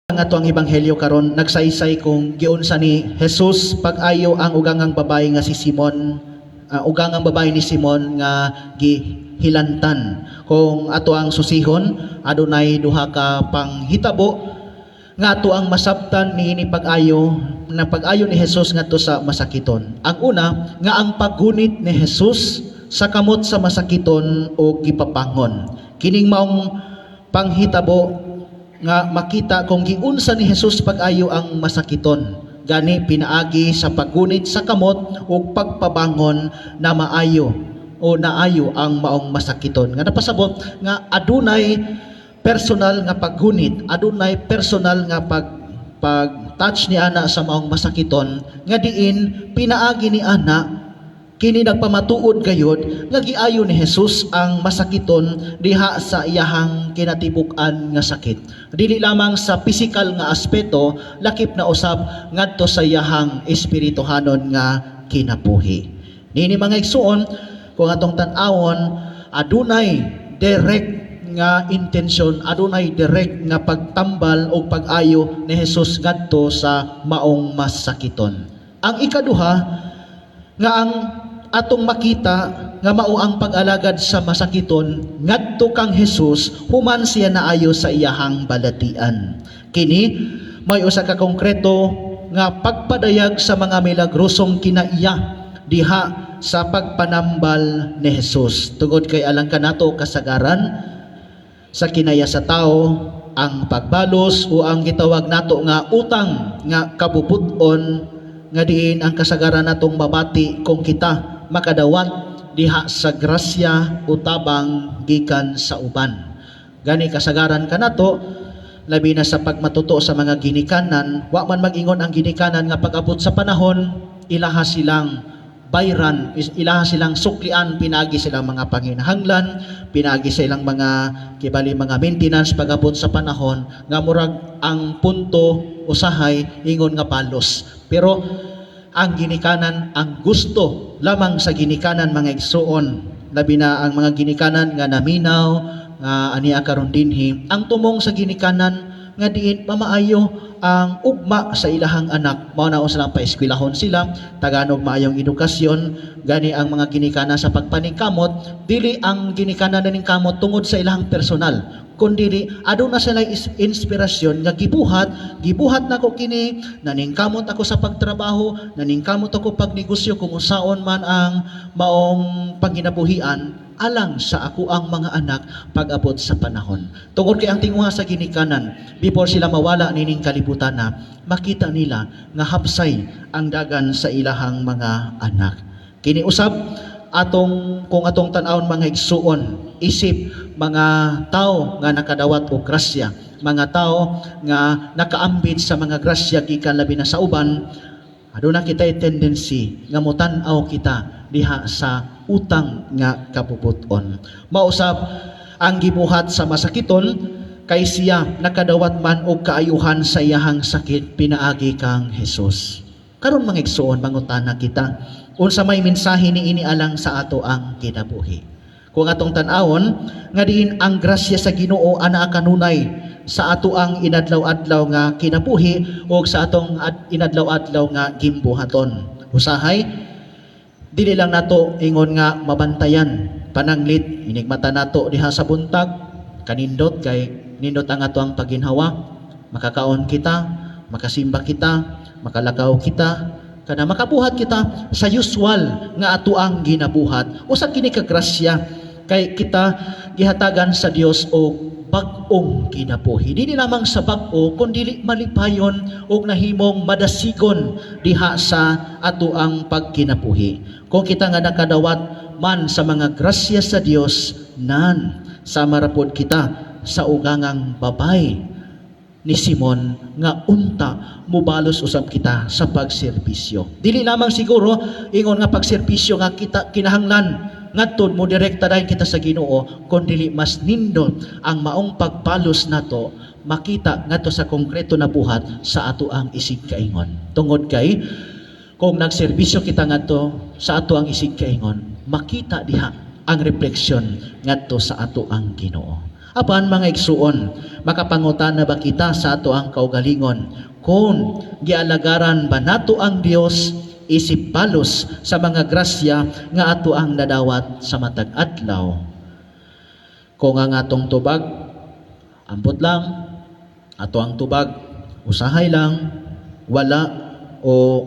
Ang ato ang ebanghelyo karon nagsaysay kung giunsa ni Jesus pag-ayo ang ugangang babae nga si Simon, ugangang babae ni Simon nga gihilantan. Kung ato ang susihon, adunay duha ka panghitabo nga ato ang masabtan niini pag-ayo na pag-ayo ni Jesus ngadto sa masakiton. Ang una nga ang paggunit ni Jesus sa kamot sa masakiton o gipapangon. Kining maong panghitabo nga makita kung giunsa ni Jesus pag-ayo ang masakiton. Gani pinaagi sa paggunit sa kamot ug pagpabangon na maayo o naayo ang maong masakiton. Nga napasabot nga adunay personal nga paggunit, adunay personal nga pag touch ni ana sa maong masakiton nga diin pinaagi ni ana kini nagpamatuod gayod nga giayo ni Jesus ang masakiton diha sa iyahang kinatibuk-an nga sakit. Dili lamang sa pisikal nga aspeto, lakip na usab ngadto sa iyahang espirituhanon nga kinabuhi. Nini, mga igsuon, kung atong tan-awon, adunay direct nga intensyon, adunay direct nga pagtambal o pag-ayo ni Jesus ngadto sa maong masakiton. Ang ikaduha nga ang atong makita nga mao ang pag-alagad sa masakiton ngadto kang Jesus human siya naayo sa iyahang balatian. Kini may usa ka konkreto nga pagpadayag sa mga milagrosong kinaiya diha sa pagpanambal ni Jesus. Tungod kay alang kanato, kasagaran sa kinaiya sa tao ang pagbalos o ang gitawag nato nga utang nga kabubut-on, nga diin ang kasagaran natong mabati kung kita makadawat diha sa grasya o tabang gikan sa uban. Gani kasagaran kanato, labi na sa pagmatuto sa mga ginikanan, wa man mag-ingon ang ginikanan nga pag-abot sa panahon ilaha silang bayran, ilaha silang suklian pinaagi silang mga panginahanglan, pinaagi sa ilang mga kibali mga maintenance pag-abot sa panahon nga murag ang punto usahay ingon nga balos. Pero ang ginikanan, ang gusto lamang sa ginikanan, mga igsuon, labi na ang mga ginikanan nga naminaw nga ania karon dinhi, ang tumong sa ginikanan nga diin mamaayo ang ugma sa ilahang anak, mao na silang paeskwelahon sila, tagaan og maayong edukasyon. Gani ang mga ginikanan sa pagpaningkamot, dili ang ginikanan naningkamot tungod sa ilahang personal, kundi aduna sila inspirasyon nga gibuhat gibuhat nako kini, naningkamot ako sa pagtrabaho, naningkamot ako pagnegosyo, kung usaon man ang maong panginabuhian, alang sa ako ang mga anak pag-abot sa panahon. Tungod kay ang tinguha sa ginikanan, before sila mawala nining kalibutan na, makita nila nga hapsay ang dagan sa ilahang mga anak. Kini usab atong kung atong tan-awon, mga igsuon, isip mga tao nga nakadawat og grasya, mga tao nga nakaambit sa mga grasya gikan labi na sa uban, aduna kita tendency nga motan-aw kita diha sa utang nga kabubut-on. Mausab ang gibuhat sa masakiton kay siya nakadawat man og kaayuhan sa iyahang sakit pinaagi kang Jesus. Karon, mga igsuon, mangutana kita unsa may mensahe niini alang sa ato ang kinabuhi. Kung atong tan-awon nga diin ang grasya sa Ginoo anaa kanunay sa ato ang inadlaw-adlaw nga kinabuhi o sa atong inadlaw-adlaw nga gimbuhaton. Usahay dili lang nato ingon nga mabantayan pananglit inigmata nato diha sa buntag, kanindot kay nindot ang ato ang paginhawa, makakaon kita, makasimba kita, makalakaw kita, kana makabuhat kita sa usual nga ato ang ginabuhat. Usa kini ka grasya kay kita gihatagan sa Dios og bag-ong kinabuhi. Dili lamang sa bag-o kundi malipayon ug nahimong madasigon diha sa ato ang pagkinabuhi. Kung kita nga nakadawat man sa mga grasya sa Dios, nan sama ra pod kita sa ugangang babay ni Simon nga unta mubalos usab kita sa pagserbisyo. Dili lamang siguro ingon nga pagserbisyo nga kita kinahanglan ngadto mo direkta dayon kita sa Ginoo, kundi mas nindot ang maong pagbalos nato makita ngadto sa konkreto na buhat sa ato ang isig kaingon. Tungod kay kung nagserbisyo kita ngadto sa ato ang isig kaingon, makita diha ang refleksyon ngadto sa ato ang Ginoo. Apan, mga igsuon, makapangutan na ba kita sa ato ang kaugalingon kung gialagaran ba nato ang Dios isip balos sa mga grasya nga ato ang nadawat sa matag adlaw? Kung ang atong tubag, ambot lang, ato ang tubag, usahay lang, wala, o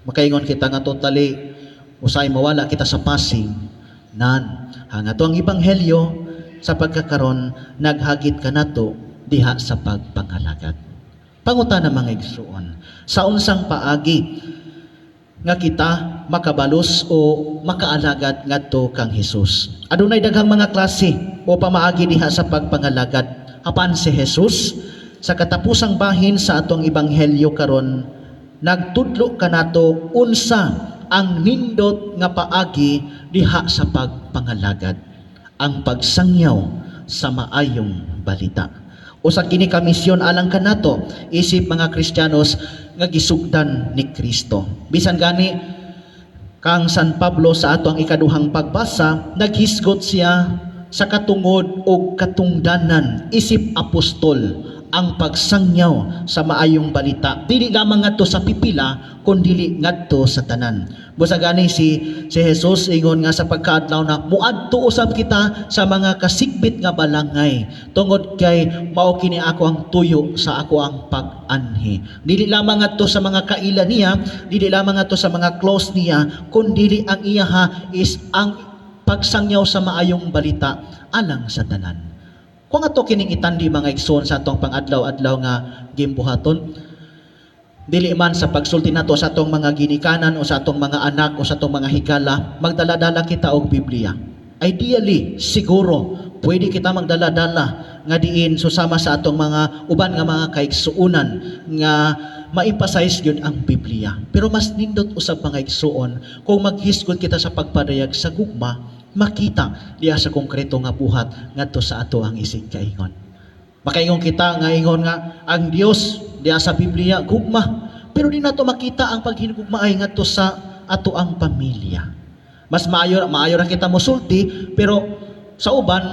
makaingon kita nga totally, usahay mawala kita sa passing, nan, ang ato ang ebanghelyo sa pagkakaron naghagit kanato diha sa pagpangalagad. Pangutana, mga igsuon, sa unsang paagi nga kita makabalos o makaalagad ngadto kang Hesus? Adunay daghang mga klase o pamaagi diha sa pagpangalagad. Apan si Jesus sa katapusang bahin sa atong ebanghelyo karon nagtudlo kanato unsa ang nindot nga paagi diha sa pagpangalagad: ang pagsangyaw sa maayong balita. Usa kini ka misyon alang kanato isip mga Kristiyanos nga gisugdan ni Kristo. Bisan gani kang San Pablo sa ato ang ikaduhang pagbasa, naghisgot siya sa katungod og katungdanan isip apostol ang pagsangyaw sa maayong balita, dili lamang ngadto sa pipila kundili ngadto sa tanan. Busa gani si Jesus ingon nga sa pagkaadlaw na muadto usab kita sa mga kasigbit nga balangay tungod kay mao kini ako ang tuyo sa ako ang pag-anhi. Dili lamang ngadto sa mga kaila niya, dili lamang ngadto sa mga close niya, kundili ang iyaha is ang pagsangyaw sa maayong balita alang sa tanan. Kung ato kining itandi, mga igsoon, sa atong pangadlaw-adlaw nga gimbuhaton, dili man sa pagsulti nato sa atong mga ginikanan o sa atong mga anak o sa atong mga higala, magdala-dala kita og Biblia. Ideally, siguro, pwede kita magdala-dala nga diin susama sa atong mga uban nga mga kaigsuonan nga ma-emphasize gyud ang Biblia. Pero mas nindot usab, mga igsuon, kung maghisgot kita sa pagpadayag sa gugma, makita diha sa konkreto nga buhat ngadto sa ato ang isig kaingon. Makaingon kita nga ingon nga ang Dios diha sa Biblia gugma, pero di nato makita ang paghinugmaay ngadto sa ato ang pamilya. Mas maayo maayo ra kita mosulti, pero sa uban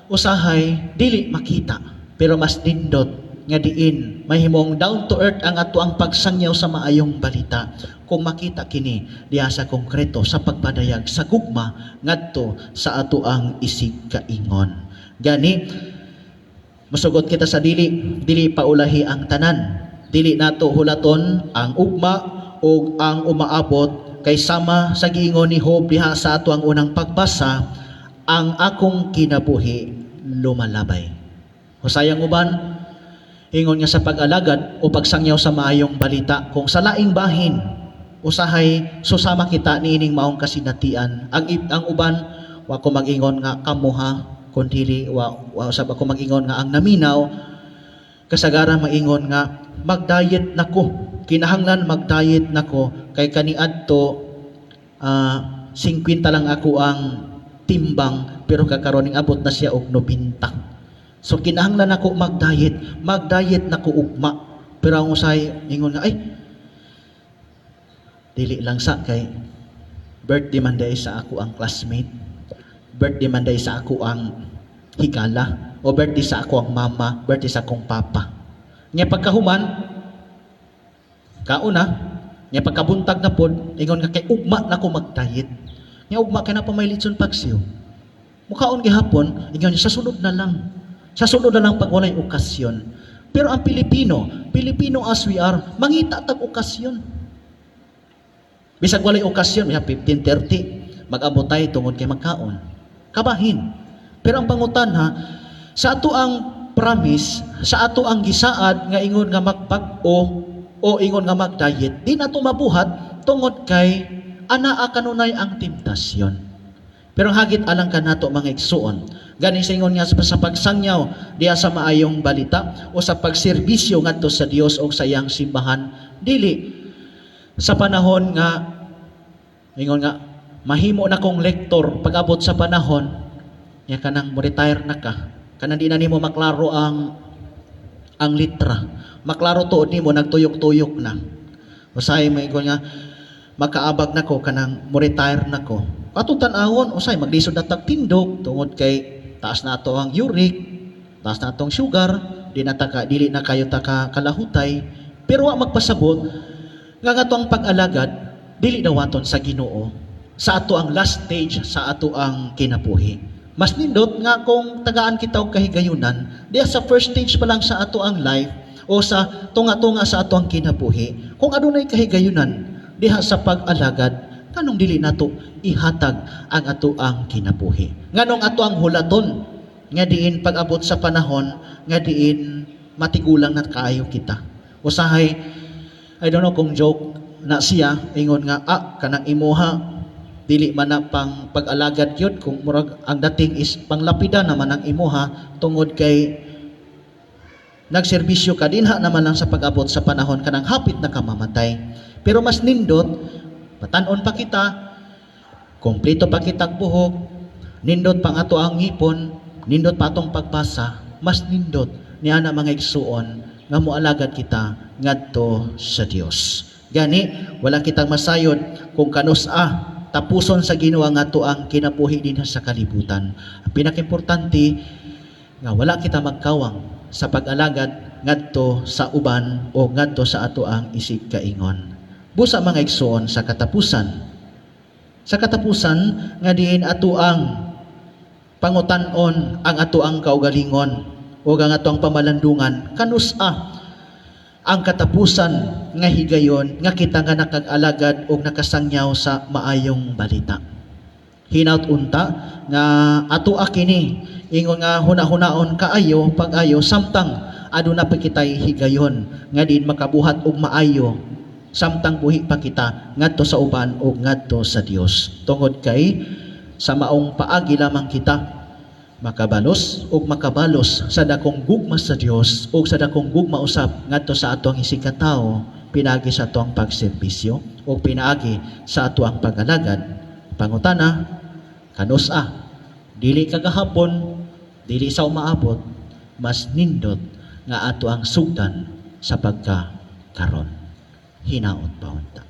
usahay dili makita. Pero mas nindot nga diin mahimong down to earth ang ato ang pagsangyaw sa maayong balita kung makita kini diha sa konkreto sa pagpadayag sa gugma ngadto sa ato ang isig kaingon. Gani masugot kita sa dili dili paulahi ang tanan, dili nato hulaton ang ugma o ang umaabot, kay sama sa giingon ni Job diha sa ato ang unang pagbasa, "Ang akong kinabuhi lumalabay." Husayang uban ingon nga sa pag-alagad o pagsangyaw sa maayong balita, kung sa laing bahin usahay susama kita niining maong kasinatian, ang uban, wa ko mag-ingon nga kamuha, kundi wa usab ako mag-ingon nga ang naminaw, kasagaran maingon nga mag-diet nako, kinahanglan mag-diet nako kay kaniadto 50 lang ako ang timbang, pero kakaron ning abot na siya og 90, so kinahanglan ako mag-diet, mag-diet nako ugma. Pero ang usahay ingon nga, "Ay, dili lang sa kay birthday man diay sa ako ang classmate, birthday man diay sa ako ang higala, o birthday sa ako ang mama, birthday sa akong papa." Nya pagkahuman kauna, nya pagkabuntag na pod ingon nga kay ugma na ko mag-diet. Nya ugma kay na pa may litson pagsiw. Mukaon gihapon, ingon niya, sa sunod na lang. Sa sunod na lang pag walay okasyon. Pero ang Pilipino, Pilipino as we are, mangita tag okasyon. Bisag walay okasyon, biya 15:30, mag-abot tayo tungod kay magkaon. Kabahin. Pero ang pangutan ha, sa ato ang promise, sa ato ang gisaad nga ingon nga magbag-o o ingon nga mag-diet, di nato mabuhat tungod kay anaa kanunay ang temptasyon. Pero ang hagit alang kanato, mga igsuon, gani sa ingon nga sa pagsangyaw diha sa maayong balita o sa pagserbisyo ngadto sa Dios o sa iyang simbahan, dili sa panahon nga ingon nga mahimo na kong lektor. Pag-abot sa panahon nya kanang mo retire na ka, kanang di na nimo maklaro ang litra, maklaro tuod nimo nagtuyok-tuyok na. Usahay maingon nga makaabag nako kanang mo retire na ko. Atong tan-awon, usay maglisod na tag tindog tungod kay taas na ato ang uric, taas na atong sugar, di na taka, dili na kayo taka kalahutay, pero wa magpasabot nga ang ato ang pag-alagad dili dawaton sa Ginoo sa ato ang last stage sa ato ang kinabuhi. Mas nindot nga kung tagaan kita og kahigayunan, diya sa first stage pa lang sa ato ang life o sa tunga-tunga sa ato ang kinabuhi, kung adunay kahigayunan diha sa pag-alagad, nganong dili nato ihatag ang ato ang kinabuhi? Nganong ato ang hulaton nga diin pag-abot sa panahon nga diin matigulang na kaayo kita? Usahay, I don't know kung joke na siya, ingon nga, kanang imuha, dili man na pang pag-alagad yun, kung murag ang dating is panglapida naman ang imuha tungod kay nagserbisyo ka dinha naman lang sa pag-abot sa panahon kanang hapit na kamamatay. Pero mas nindot, batan-on pa kita, kompleto pa kitag buhok, nindot pa ang ato ang ngipon, nindot pa atong pagbasa, mas nindot niya na, mga igsuon, nga moalagad kita ngadto sa Dios. Gani, wala kitang masayod kung kanus-a tapuson sa Ginoo ang ato ang kinabuhi dinha sa kalibutan. Ang pinakaimportante nga wala kita magkawang sa pag-alagad ngadto sa uban o ngadto sa ato ang isig kaingon. Busa, mga igsoon, sa katapusan. Sa katapusan nga diin ato ang pangutan-on ang ato ang kaugalingon o ang ato ang pamalandungan kanus-a ang katapusan nga higayon nga kita nga nakag-alagad o nakasangyaw sa maayong balita. Hinaut unta nga ato kini ingon nga huna-hunaon kaayo pag-ayo samtang aduna pa kitay higayon nga diin makabuhat og maayo samtang buhi pa kita ngadto sa uban o ngadto sa Dios, tungod kay sa maong paagi lamang kita makabalos ug makabalos sa dakong gugma sa Dios ug sa dakong gugma usab ngadto sa atong isig katawo pinaagi sa atong pagserbisyo ug pinaagi sa ato ang pag-alagad. Pangutana, kanus-a? Dili kagahapon, dili sa umaabot, mas nindot nga ato ang sugdan sa pagka karon. Hinaot pa unta.